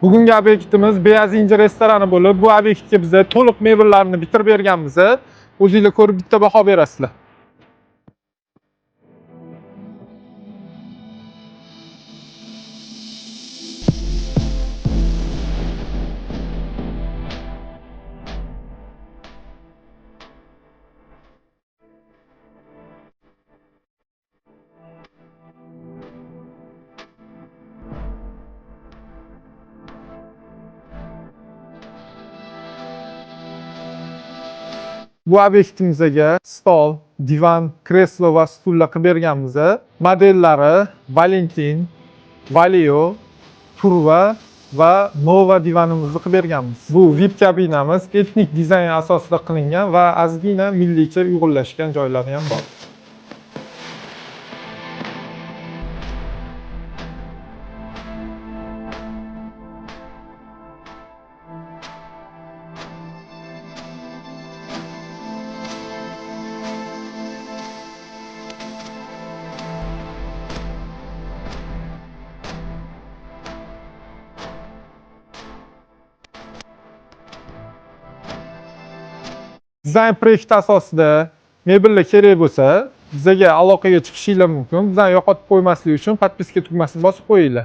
Bugungi obyektimiz Beyaz Inji restorani bo'lib, bu obyektga biza to'liq mebellarni bitirib berganmiz. O'zinglar ko'rib bitta baho berasizlar. Bu obyektimizga stol, divan, kreslo va stullar qilib berganmiz. Modellari Valentin, Valio, Turva va Nova divanimizni qilib berganmiz. Bu VIP kabinamiz etnik dizayn asosida qilingan va ozgina milliycha uyg'unlashgan joylari ham bor. Dizayn proyekti asosida mebellar kerak bo'lsa, bizaga aloqaga chiqishinglar mumkin. Bizani yo'qotib qo'ymaslik uchun podpiska tugmasini bosib qo'yinglar.